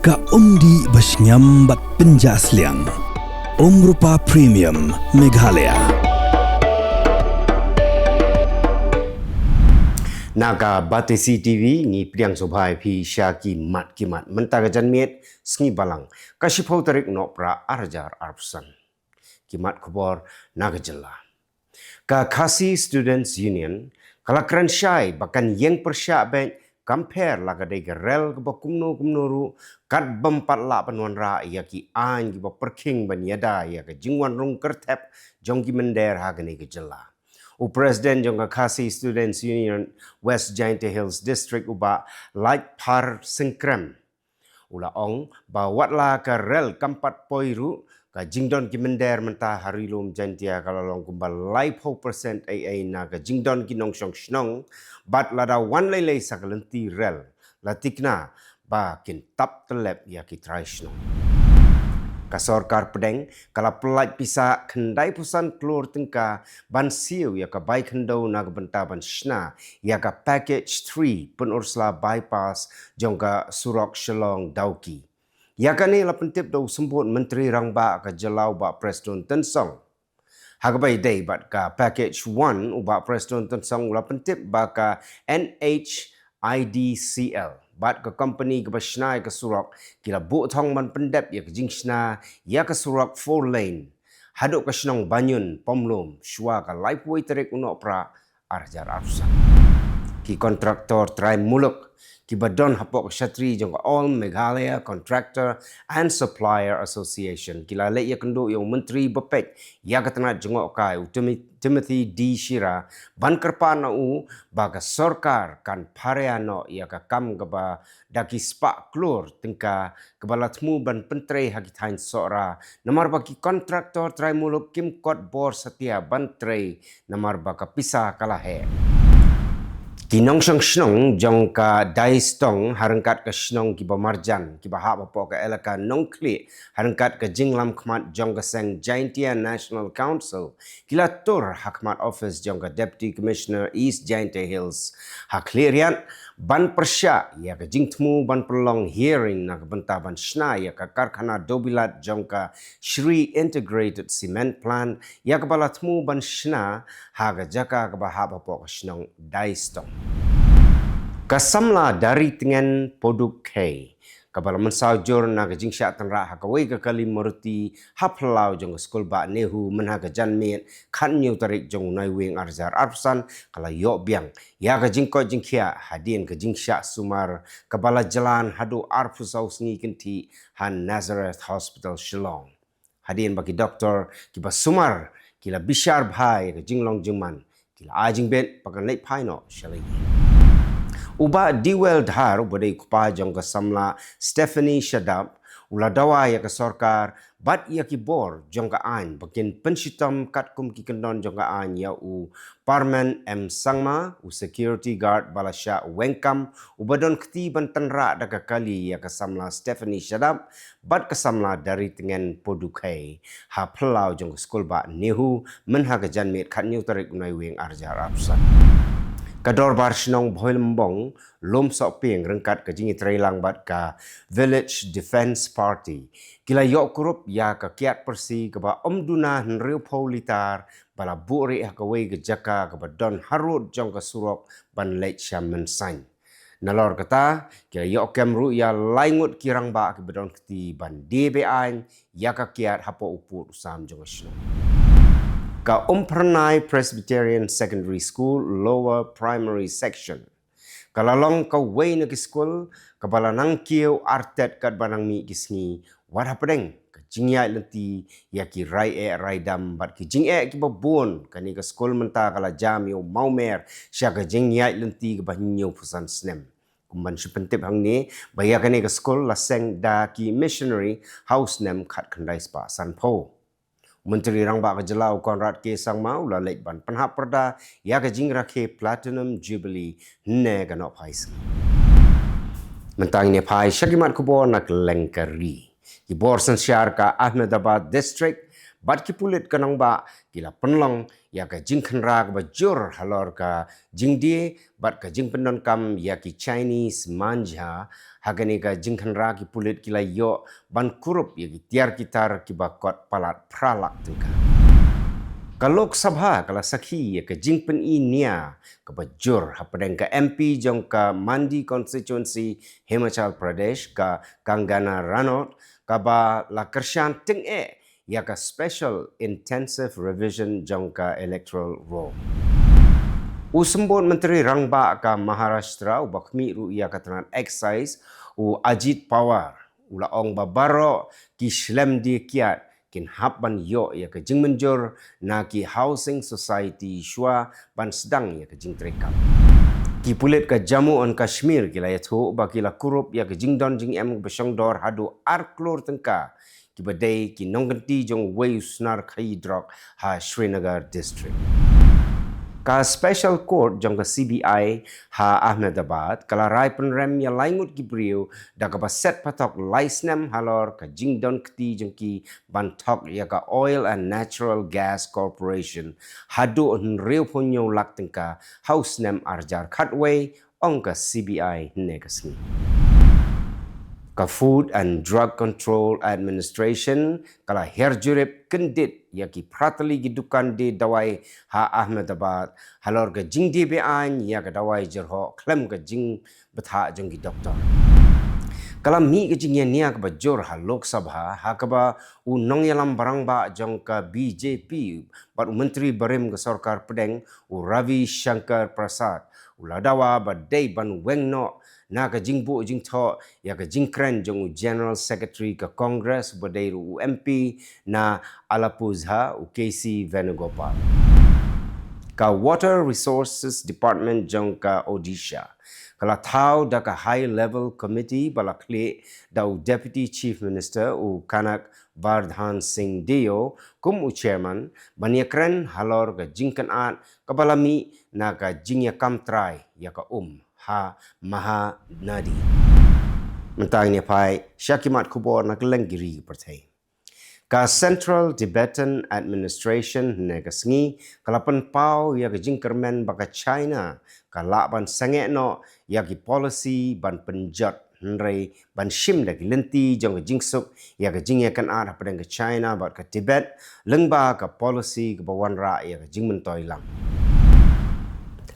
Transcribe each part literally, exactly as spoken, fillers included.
Ka umdih ba shngiam bad pynjah sliang. Umrupa Premium Meghalaya. Na ka Batesi T V ngi pdiang sngewbha ïa phi sha ki mat ki mat mynta ka janmiet sngi Balang ka shiphew tarik Nohprah arhajar arphew san. Ki mat khubor na ka jylla. Ka Khasi Students Union ka la kren shai ba kan ïeng pyrshah beit, kam pher la ka dei ka rel kaba kumno kumno ruh, kat bym pat lah ban wanrah ïa ki aiñ kiba pyrkhing ban ïada ïa ka jingwan rung kyrthep jong ki mynder ha kane ka jylla. U President jong ka Khasi Students Union West Jaintia Hills District, u Bah Laitphar Sengkrem, u la ong ba wat la ka rel kam pat poi ruh, ka jingdon ki mynder mynta ha Ri Lum Jaintia ka la long kumba laiphew percent ei ei na ka jingdon ki nongshong shnong, bad lada wan lei lei sa ka lynti rel, la tikna ba kin tap tyllep ïa ki trai shnong. Ka sorkar pdeng ka la pyllait pisa khyndai phew san klur tyngka ban siew ïa ka bai khyndew na ka bynta ban shna ïa ka Package three Pynursla Bypass jong ka surok Shillong Dawki. Ïa kane la pyntip da u Symbud Myntri Rangbah ka jylla, u Bah Prestone Tynsong. Ha kaba ïadei bad ka Package one, u Bah Prestone Tynsong u la pyntip ba ka N H I D C L bad ka kompani kaba shna ïa ka surok ki la buh thong ban pyndep ïa ka jingshna ïa ka surok four lane haduh ka shnong Banyun, Pamlum, shuwa ka laiphew tarik u Nohprah arhajar arphew san. Ki kontraktor trai muluk kiba don hapoh ka shatri jong ka All Meghalaya Contractor and Supplier Association ki la leit ïakynduh ïa u Myntri bapeit ïa ka tnat jngohkai, u Timi-, Timothy D Shira, ban kyrpad na u ba ka sorkar kan pharia noh ïa ka kam kaba da ki spah klur tyngka kaba la thmu ban pyntrei ha ki thaiñ Sohra, namar ba ki kontraktor trai muluk kim kot bor satia ban trei namar ba ka pisa ka la heh. Ki nongshong shnong jong ka Daistong ha ryngkat ka shnong kiba marjan kiba hap hapoh ka elaka Nongkhlieh ha ryngkat ka jinglam khmat jong ka seng Jaintia National Council ki la tur ha khmat office jong ka Deputy Commissioner East Jaintia Hills ha Khliehriat ban pyrshah ïa ka jingthmu ban pynlong hearing na ka bynta ban shna ïa ka karkhana dewbilat jong ka Shree Integrated Cement Plant ïa kaba la thmu ban shna ha ka jaka kaba hap hapoh ka shnong Daistong. Ka samla Daritngen Podukhei kaba la mynsaw jur na ka jingshah tynrah ha kawei ka kali Maruti ha phyllaw jong ka skul bah NEHU mynha ka janmiet khathynñiew tarik jong u Naiwieng arhajar arphew san ka la ïoh biang ïa ka jingkoit jingkhiah hadien ka jingshah sumar kaba la jlan haduh arphew saw sngi kynthih ha Nazareth Hospital Shillong. Hadien ba ki doktor kiba sumar ki la bishar bha ïa ka jinglong jingman, ki la ai jingbit ba kan leit phai noh sha la ïing. U Bah Dewel Dhar uba dei u kpa jong ka samla Stephanie Shadap u la dawa ïa ka sorkar bad ïa ki bor jong ka aiñ ba kin pynshitom katkum ki kyndon jong ka aiñ ïa u Parman M Sangma, u security guard ba la shah weng kam uba don kti ban tynrah da ka kali ïa ka samla Stephanie Shadap bad ka samla Daritngen Podukhei ha phyllaw jong ka skul bah NEHU mynha ka janmiet khathynñiew tarik u Naiwieng arhajar arphew san. Ka Dorbar Shnong Bhoilymbong Lumsohpieng ryngkat ka jingïatreilang bad ka Village Defence Party ki la ïoh kurup ïa ka kiad pyrsi kaba ym duna hynriewphew litar ba la buhrieh ha kawei ka jaka kaba don harud jong ka surok ban leit sha Mynsaiñ. Nalor kata, ki la ïoh kem ruh ïa lai ngut ki rangbah kiba don kti ban die be-aiñ ïa ka kiad hapoh u pud u sam jong ka shnong. Ka Umphyrnai Presbyterian Secondary School Lower Primary Section ka la long kawei na ki skul kaba la nang kiew artet katba nang mih ki sngi, wat hapdeng ka jingïaid lynti ïa ki rai eh rai dam bad ki jingeh kiba bun. Kane ka skul mynta ka la jam ïa u mawmer sha ka jingïaid lynti kaba hynñiewphew san snem. Kum ban shu pyntip hangne ba ïa kane ka skul la seng da ki missionary ha u snem khatkhyndai spah sanphew. Myntri Rangbah ka jylla u Conrad K Sangma u la leit ban pynhap pyrda ïa ka jingrakhe Platinum Jubilee hynne ka nohphai sngi. Mynta ngin ïa phai sha ki mat khubor na kylleng ka ri. Ki bor synshar ka Ahmedabad District bad ki pulit ka nongbah ki la pynlong ïa ka jingkhynra kaba jur halor ka jingdie bad ka jingpyndonkam ïa ki Chinese manja Ha kane ka jingkhynra ki pulit ki la ïoh ban kurup ïa ki tiar ki tar kiba kot palat phra lak tyngka. Ka Lok Sabha ka la sakhi ïa ka jingpyni nia kaba jur hapdeng ka M P jong ka Mandi constituency, Himachal Pradesh, ka Kangana Ranaut, kaba la kyrshan tyngeh ïa ka Special Intensive Revision jong ka Electoral Roll. U Symbud Myntri Rangbah ka Maharashtra uba khmih ruh ïa ka tnat Excise, u Ajit Pawar, u la ong ba baroh ki shlem die kiad kin hap ban ïoh ïa ka jingmynjur na ki Housing Society shuwa ban sdang ïa ka jingtreikam. Ki pulit ka Jammu and Kashmir ki la ïathuh ba ki la kurup ïa ka jingdon jingem ba shongdor haduh ar klur tyngka kiba dei ki nongkynti jong uwei u snar khaïi drok ha Srinagar District. Ka Special Court jong ka C B I ha Ahmedabad ka la rai pynrem ïa lai ngut ki briew da kaba set patok lai snem halor ka jingdon kti jong ki ban thok ïa ka Oil and Natural Gas Corporation haduh hynriewphew hynñiew lak tyngka ha u snem ar hajar khatwei, ong ka C B I hynne ka sngi. Ka Food and Drug Control Administration ka la hiar jurip kyndit ïa ki phra tylli ki dukan die dawai ha Ahmedabad halor ka jingdie be-aiñ ïa ka dawai jyrhoh khlem ka jingbthah jong ki doktor. Ka la mih ka jingïania kaba jur ha Lok Sabha ha kaba u nongïalam barangbah jong ka B J P bad u Myntri barim ka Sorkar Pdeng, u Ravi Shankar Prasad, u la dawa ba dei ban weng noh na ka jingbuh jingthoh ïa ka jingkren jong u General Secretary ka Congress uba dei ruh u M P na Alappuzha, u K C Venugopal. Ka Water Resources Department jong ka Odisha ka la thaw da ka High Level Committee ba la khlieh da u Deputy Chief Minister, u Kanak Vardhan Singh Deo, kum u Chairman ban ïakren halor ka jingkynad kaba la mih na ka jingïakam trai ïa ka um ha Mahanadi. Mynta ngin ïa phai sha ki mat khubor na kylleng ki ri ki pyrthei. Ka Central Tibetan Administration hynne ka sngi ka la pynpaw ïa ka jingkyrmen ba ka China ka lah ban sangeh noh ïa ki policy ban pynjot hynrei ban shim da ki lynti jong ka jingsuk ïa ka jingïakynad hapdeng ka China bad ka Tibet, lyngba ka policy kaba wanrah ïa ka jingmyntoi lang.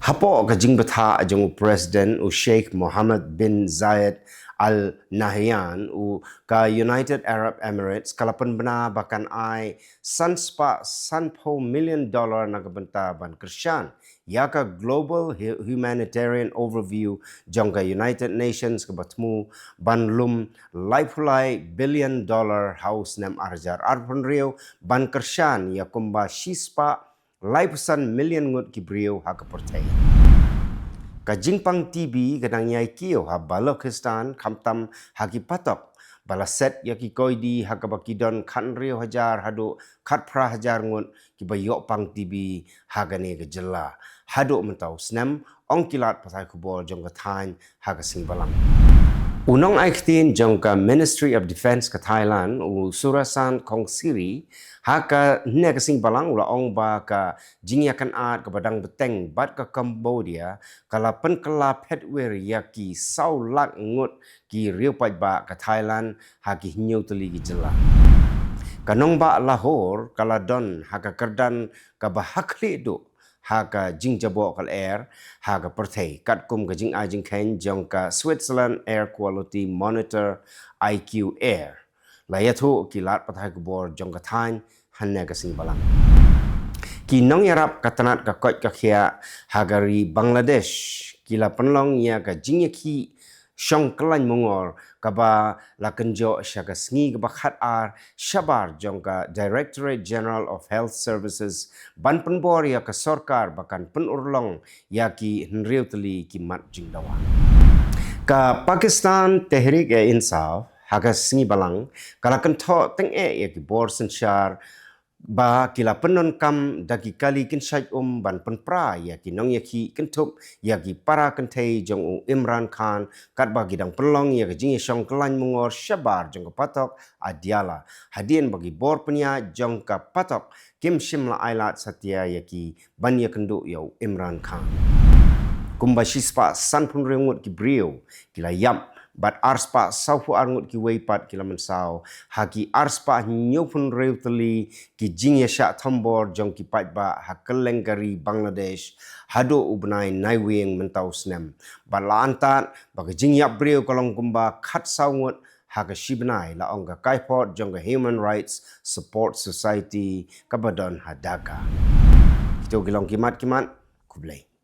Hapoh ka jingbthah jong u President u Sheikh Mohammed bin Zayed Al Nahyan, u ka United Arab Emirates ka la pynbna ba kan ai san spah sanphew million dollar na ka bynta ban kyrshan ïa ka Global Hu-, Humanitarian Overview jong ka United Nations kaba thmu ban lum laiphew lai billion dollar ha u snem ar hajar arphew hynriew ban kyrshan ïa kumba shispah laiphew san million ngut ki briew ha ka pyrthei. Ka jingpang T B ka dang ïai kiew ha Balochistan khamtam ha ki patok ba la set ïa ki koidi ha kaba ki don khathynriew hajar haduh khatphra hajar ngut kiba ïoh pang T B ha kane ka jylla. Haduh mynta u snem, ong ki lad pathai khubor jong ka thaiñ ha ka sngi Balang. U nongai ktien jong ka Ministry of Defence ka Thailand, u Surachandkhongsiri, ha ka hynne ka sngi Balang u la ong ba ka jingïakynad kaba dang bteng bad ka Cambodia ka la pynkylla phetwir ïa ki saw lak ngut ki riew paidbah ka Thailand ha ki hynñiew tylli ki jylla. Ka nongbah Lahore ka la don ha ka kyrdan kaba ha khlieh duh ha ka jingjaboh ka lyer ha ka pyrthei, katkum ka jingai jingkheiñ jong ka Switzerland Air Quality Monitor, I Q Air. La ïathuh ki lad pathai khubor jong ka thaiñ hynne ka sngi Balang. Ki nongïarap ka tnat ka koit ka khiah ha ka ri Bangladesh ki la pynlong ïa ka jingïakhih shong kyllaiñ mungor kaba la kynjoh sha ka sngi kaba khatar shabar jong ka Directorate General of Health Services ban pynbor ïa ka sorkar ba kan pynurlong ïa ki hynriew tylli ki mat jingdawa. Ka Pakistan Tehreek-e-Insaf ha ka sngi Balang ka la kynthoh tyngeh ïa ki bor synshar ba ki la pyndonkam da ki kali kynshait um ban pynpra ïa ki nongïakhih kynthup ïa ki para kynthei jong u Imran Khan, katba ki dang pynlong ïa ka jingïashong kyllaiñ mungor shabar jong ka patok Adiala, hadien ba ki bor pynïaid jong ka patok kim shym la ailad satia ïa ki ban ïakynduh ïa u Imran Khan. Kumba shispah sanphew hynriew ngut ki briew ki la ïap bad arspah sawphew arngut kiwei pat ki la mynsaw ha ki arspah hynñiewphew hynriew tylli ki jingïashah thombor jong ki paidbah ha kylleng ka ri Bangladesh haduh u bnai Naiwieng mynta u snem. Bad la antad ba ka jingïap briew ka long kumba khatsaw ngut ha ka shi bnai, la ong ka kaiphod jong ka Human Rights Support Society kaba don ha Dhaka. Kito ki long ki mat ki mat. Khublei.